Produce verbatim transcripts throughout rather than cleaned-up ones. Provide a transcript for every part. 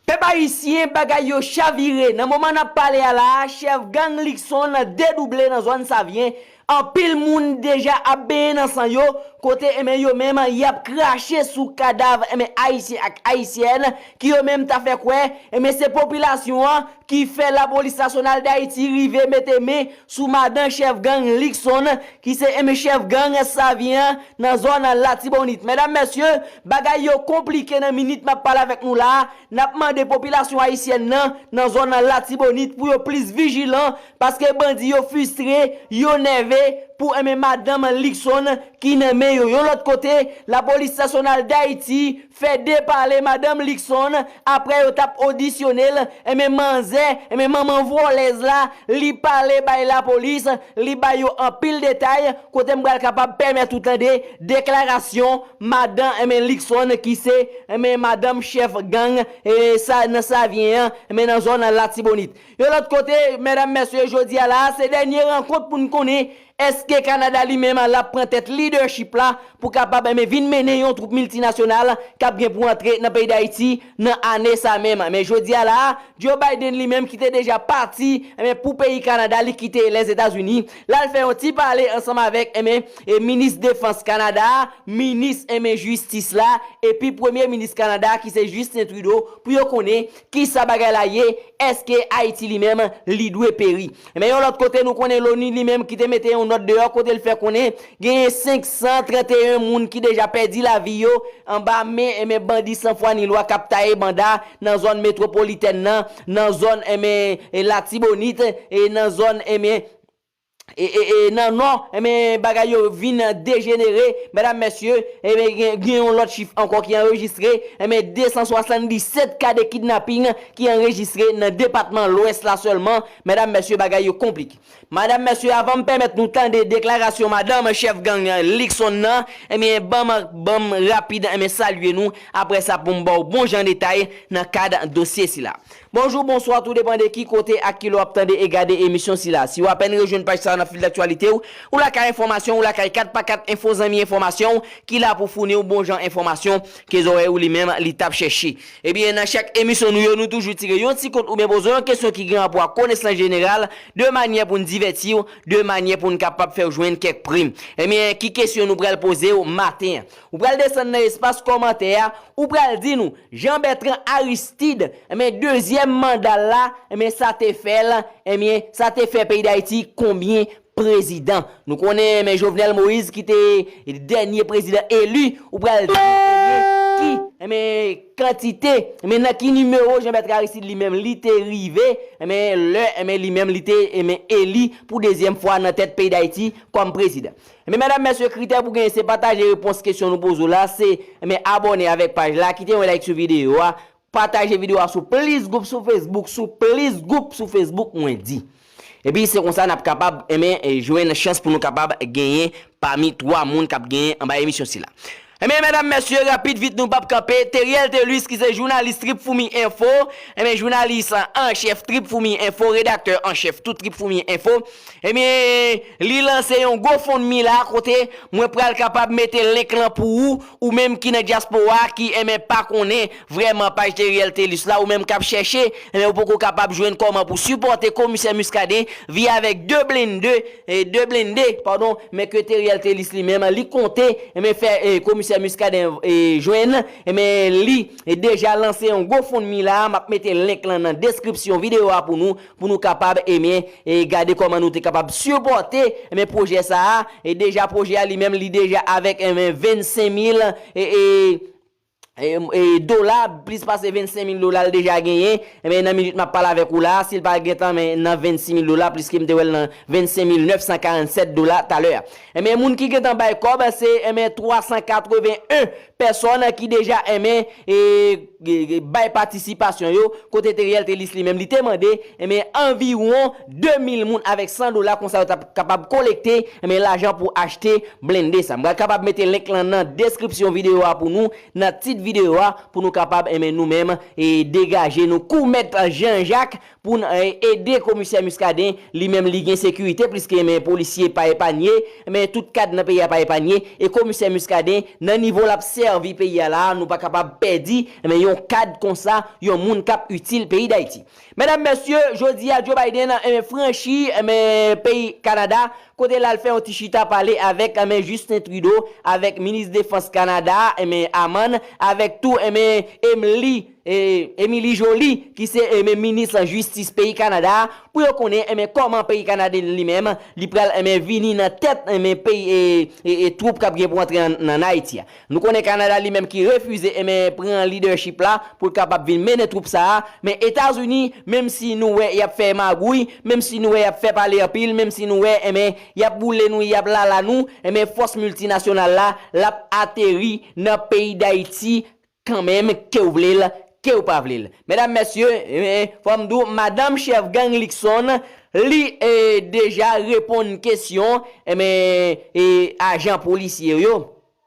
Pèp ayisyen, bagay yo chavire. Nan moman n ap pale a la a, chèf gang Luckson dedouble nan zòn Savyen. Anpil moun deja ap benyen nan san yo, kote enben yo menm y ap krache sou kadav enben ayisyen ak ayisyèn, ki yo menm ta fè kwè enben se popilasyon an ki fè Lapolis Nasyonal Dayiti rive mete men sou madan chèf gang Luckson, ki se enben chèf gang Savyen an nan zòn Latibonit. Medam, mesye, bagay yo konplike nan minit m ap pale avèk nou la a. N ap mande popilasyon ayisyèn nan, nan zòn Latibonit pou yo plis vijilan, paske bandi yo fristre, yo nève pou enben madanm Luckson ki nan men yo. Yon lòt kote, Lapolis Nasyonal Dayiti fè depale madanm Luckson apre yo t ap odisyone l. Enben manzè, enben manman vòlèz la, li pale bay lapolis, li ba yo anpil detay, kote m pral kapab pèmèt ou tande deklarasyon madan enben Luckson ki se enben madanm chèf gang e sa nan Savyen an, enben nan zòn Latibonit. Yon lòt kote, medam, mesye, jodi a la a, se dènye rankont pou n konnen èske Kanada li menm l ap pran tèt lidèchip la pou kapab enben vin mennen yon twoup miltinasyonal k ap gen pou antre nan peyi Dayiti nan ane sa menm. Men jodi a la a, Joe Biden li menm ki te deja pati enben pou peyi Kanada, li kite Lèzetazini, l al fè yon ti pale ansanm avèk enben e minis defans Kanada a, minis enben jistis la, epi premye minis Kanada a ki se Justin Trudeau, pou yo konnen kisa bagay la ye, èske Ayiti li menm li dwe peri. Enben yon lòt kote, nou konnen Loni li menm ki te mete yon nòt deyò kote l fè konnen genyen senk san trannteyen moun ki deja pèdi lavi yo anba men enben bandi san fwa ni lwa k ap taye banda nan zòn metwopolitèn nan, nan zòn enben e Latibonit e nan zòn enben e, e, e nan nò, enben bagay yo vin dejenere, medam, mesye, enben gen, gen yon lòt chif ankò ki anrejistre, enben de san swasanndisèt ka de kidnaping ki anrejistre nan depatman Lwès la sèlman, medam, mesye, bagay yo konplike. Madam, mesye, avan m pèmèt nou tande deklarasyon madanm chèf gang Luckson nan, enben ban m, ban m rapid enben salye nou, apre sa pou m ba w bon jan detay nan kad dosye sila. Bonjou, bonswa, tou depann de ki kote ak ki lè w ap tande e gade emisyon sila. Si w apèn rejwenn paj sa a nan fil daktyalite w, ou lakay enfòmasyon, ou lakay kat pa kat enfo, zanmi enfòmasyon ki la pou founi w bon jan enfòmasyon ke zòrèy ou li menm li t ap chèche. Ebyen, nan chak emisyon nou yo, nou toujou tire yon ti kont oubyen poze yon kesyon ki gen rapò ak konesans jeneral, de manyè pou n divèti w, de manyè pou n kapab fè w jwenn kèk pri. Ebyen, ki kesyon nou pral poze w maten an? Ou pral desann nan espas kòmantè a, ou pral di nou, Jean Bertrand Aristide, enben, dezyèm manda l la, enben, sa te fè l, enben, sa te fè peyi Dayiti konbyen prezidan? Nou konnen, enben, Jovenel Moïse ki te dènye prezidan eli, ou pral di nou, enben, ki, enben, kantite, enben, nan ki nimewo Jean Bertrand Aristide li menm li te rive, enben, lè, enben, li menm li te, enben, eli pou dezyèm fwa nan tèt peyi Dayiti kòm prezidan. Ebyen, medam, mesye, kritè pou genyen se pataje repons kesyon nou poze w la, se, ebyen, abòne avèk paj la, kite yon like sou videyo a, pataje videyo a sou plis gwoup sou Facebook, sou plis gwoup sou Facebook, mwen di. Epi se konsa n ap kapab, ebyen, e, jwenn chans pou nou kapab genyen pami twa moun k ap genyen anba emisyon sila. Ebyen, medam, mesye, rapid vit nou p ap kanpe, Teriel Telus ki se jounalis Trip Foumi Enfo, ebyen, jounalis an chèf Trip Foumi Enfo, redaktè an chèf tout Trip Foumi Enfo, Ebyen, li lanse yon GoFundMe la kote mwen pral kapab mete link lan pou ou, ou menm ki nan dyaspora, ki enben pa konnen vrèman paj Teriel Telus la, ou menm k ap chèche, enben ou poko kapab jwenn kòman pou sipòte komisè Muscadin, via avèk de blende, e, de blende, padon, men ke Teriel Telus li menm, li konte, enben fè, e, komisè Muscadin, e, jwenn, enben li, e, deja lanse yon GoFundMe la, m ap mete link lan nan deskripsyon videyo a pou nou, pou nou kapab, ebyen, e gade kòman nou te kapab sipòte, ebyen, pwojè sa a. E deja, pwojè a li menm, li deja avèk, ebyen, vennsenk mil, e, e, e, e, dola, plis pase vennsenk mil dola l deja genyen. Ebyen, nan minit m ap pale avèk ou la, si l pa gentan, men nan vennsis mil dola, pliske m te wè l nan vennsenk mil nèf san karannsèt dola talè a. Ebyen, moun ki gentan bay kòb, se, ebyen, twa san katreven en pèsòn ki deja, ebyen, e, e, e, bay patisipasyon yo, kote Teriel Telus li menm, li te mande, ebyen, anviwon de mil moun avèk san dola, konsa yo t ap kapab kolekte, ebyen, lajan pou achte blende sa. M pral kapab mete link lan nan deskripsyon videyo a pou nou, nan tit videyo a, pou nou kapab, ebyen, nou menm, e, degaje nou kou mèt Jan Jak, pou n, eh, ede komisè Muscadin, li menm li gen sekirite, pliske, men, polisye pa epanye, men tout kad nan peyi a pa epanye, e komisè Muscadin, nan nivo l ap sèvi peyi a la, nou pa kapab pèdi, men, yon kad konsa, yon moun k ap itil peyi Dayiti. Medam, mesye, jodi a, Joe Biden, eh, franchi, eh, peyi Kanada, kote l al fè yon ti chita pale avèk, eh, Justin Trudeau, avèk minis defans Kanada, eh, Hammond, avèk tou, eh, Emily, eh, Emily Joly, ki se, eh, minis jistis peyi Kanada, pou yo konnen, eh, kòman peyi Kanada li menm, li pral, eh, vini nan tèt, eh, peyi, eh, eh, eh, twoup k ap gen pou antre an, nan Ayiti a. Nou konnen Kanada li menm ki refize, enben, pran lidèchip la pou l kapab vin mennen twoup sa a. Men Etazini, menm si nou wè y ap fè magouy, menm si nou wè y ap fè pale anpil, menm si nou wè, enben, y ap boule nou, y ap lala nou, enben, fòs miltinasyonal la, l ap ateri nan peyi Dayiti kanmenm, ke w vle l, ke w pa vle l. Medam, mesye, enben, fò m di w, madanm chèf gang Luckson, li, eh, deja reponn kesyon, enben, eh, ajan polisye yo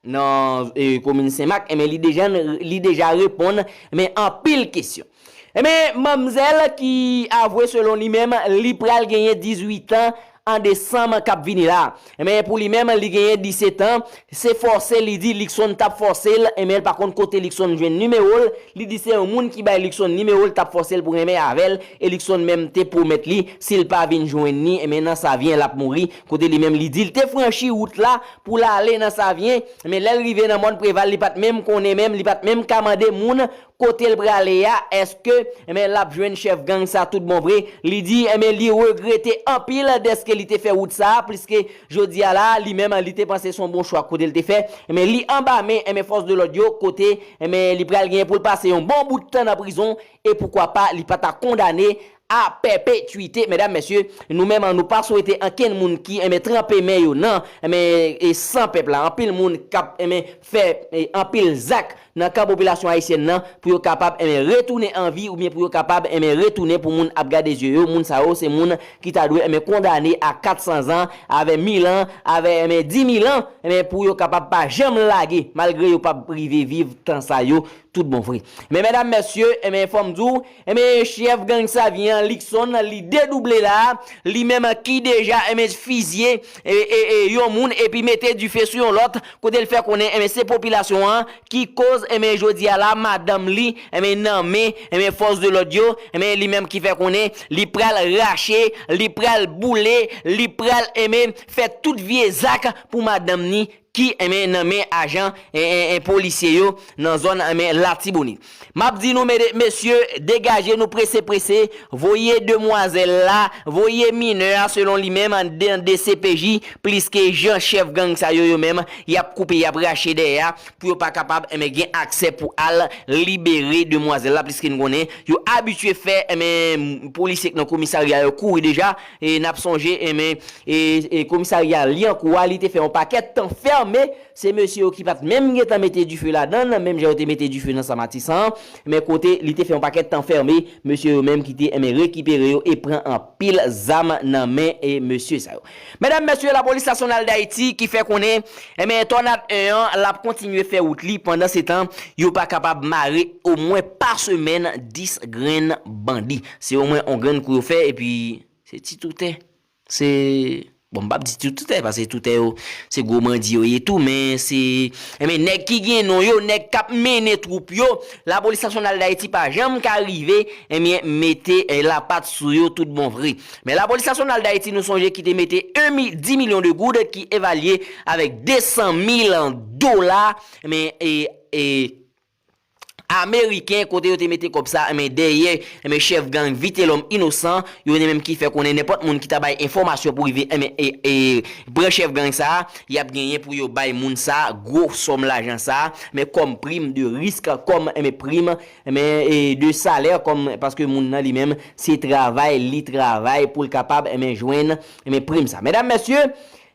nan, eh, komin Senmak, enben, li deja, li deja reponn, enben, anpil kesyon. Enben, manmzèl ki avwe selon li menm, li pral genyen dizuit an an desanm k ap vini la. Enben, pou li menm, li genyen disèt an, se fòse li di Luckson t ap fòse l, enben, l pa konn kote Luckson jwenn nimewo l, li di se yon moun ki bay Luckson nimewo l, t ap fòse l pou renmen avè l, e Luckson menm te pwomèt li, si l pa vin jwenn li, enben, nan Savyen, l ap mouri, kote li menm, li di l te franchi wout la, pou l ale nan Savyen, men lè l rive nan Mòn Preval, li pa t menm konnen menm, li pa t menm ka mande moun kote l prale a, èske, enben, l ap jwenn chèf gang sa tout bon vre. Li di, enben, li regrete anpil dèske li te fè wout sa, pliske jodi a la, li menm, li te panse se yon bon chwa kote l te fè. Enben, li anba men, enben, fòs de lòd yo, kote, enben, li pral genyen pou l pase yon bon bout tan nan prizon, e poukwa pa, li pa ta kondane a pèpetwite. Medam, mesye, nou menm, nou pa swete ankenn moun ki, enben, tranpe men yo nan, enben, e san pèp la. Anpil moun k ap, enben, fè, e, anpil zak nan kan popilasyon ayisyèn nan pou yo kapab, enben, retounen an vi oubyen pou yo kapab, enben, retounen pou moun ap gade zye yo. Moun sa yo, se moun ki ta dwe, enben, kondane a kat san zan, avè mil an, avè, enben, di mil an, enben, pou yo kapab pa janm lage, malgre yo p ap rive viv tan sa yo tout bon vre. Men medam, mesye, enben, fò m di w, enben, chèf gang Savyen an, Luckson, li dedouble la, li menm ki deja, enben, fizye, e, e, e, yon moun, epi mete dife sou yon lòt, kote l fè konnen, enben, se popilasyon an ki koz, enben, jodi a la, madanm li, enben, nan men, enben, fòs de lòd yo, enben, li menm ki fè konnen, li pral rache, li pral boule, li pral, enben, fè tout vye zak pou madanm ni ki, enben, nan men ajan, en, en, en, polisye yo nan zòn, enben, Latibonit. M ap di nou, mede-, mesye, degaje nou prese, prese, voye demwazèl la, voye minè a, selon li menm, nan D C P J, pliske jan chèf gang sa yo, yo menm, y ap koupe, y ap rache dèyè a, pou yo pa kapab, enben, gen aksè pou al libere demwazèl la, pliske n konnen, yo abitye fè, enben, polisye k nan komisarya yo kouri deja, e n ap sonje, enben, e, e komisarya Lyankou a, li te fè yon pakèt tan fèmen. Se mesye yo ki pa t menm gentan mete dife ladan l, menm jan yo te mete dife nan San Matisan an, men kote li te fè yon pakèt tan fèmen, mesye yo menm ki te, enben, rekipere yo e pran anpil zam nan men, e, mesye sa yo. Medam, mesye, Lapolis Nasyonal Dayiti ki fè konnen, enben, Tornad en an, l ap kontinye fè wout li. Pandan se tan, yo pa kapab mare omwen pa semèn dis grenn bandi. Se omwen yon grenn kou yo fè, epi se ti toutè. Se, bon, m p ap di ti toutè, paske toutè yo, se gwo bandi yo ye tou, men se, enben, nèg ki gen non yo, nèg k ap mennen twoup yo, Lapolis Nasyonal Dayiti pa janm ka rive, enben, mete, eh, lapat sou yo tout bon vre. Men Lapolis Nasyonal Dayiti, nou sonje ki te mete en mi-, dis milyon de goud ki evalye avèk de san mil dola, men, e, e, ameriken, kote yo te mete kòb sa, enben, dèyè, enben, chèf gang Vitelhomme Innocent, yo te menm ki fè konnen nenpòt moun ki ta bay enfòmasyon pou rive, enben, e, e, pran chèf gang sa, y ap genyen pou yo bay moun sa, gwo sòm lajan sa, men kòm prim de risk, kòm, enben, prim, enben, e, de salè, kòm, paske moun nan li menm, se travay, li travay pou l kapab, enben, jwenn, enben, prim sa. Medam, mesye,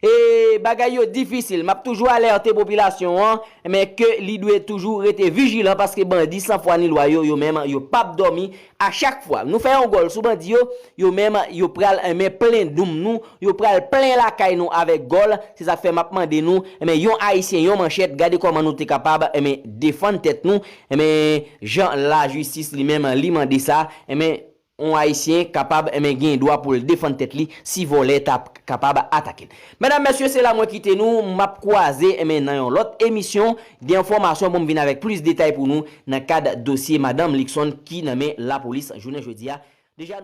e bagay yo difisil. M ap toujou alète popilasyon an, men ke li dwe toujou rete vijilan, paske bandi san fwa ni lwa yo, yo menm, yo p ap dòmi. A chak fwa nou fè yon gòl sou bandi yo, yo menm, yo pral, enben, plen doum nou, yo pral plen lakay nou avèk gòl. Se sa k fè m ap mande nou, enben, yon Ayisyen, yon manchèt, gade kòman nou te kapab, enben, defann tèt nou, enben, jan lajistis li menm, li mande sa, enben, yon Ayisyen kapab, enben, gen dwa pou l defann tèt li si vòlè ta p-, kapab atake l. Medam, mesye, se la mwen kite nou. M ap kwaze, enben, nan yon lòt emisyon de enfòmasyon pou m vin avèk plis detay pou nou nan kad dosye Madanm Luckson ki nan men lapolis jounen jodi a. Deja, nou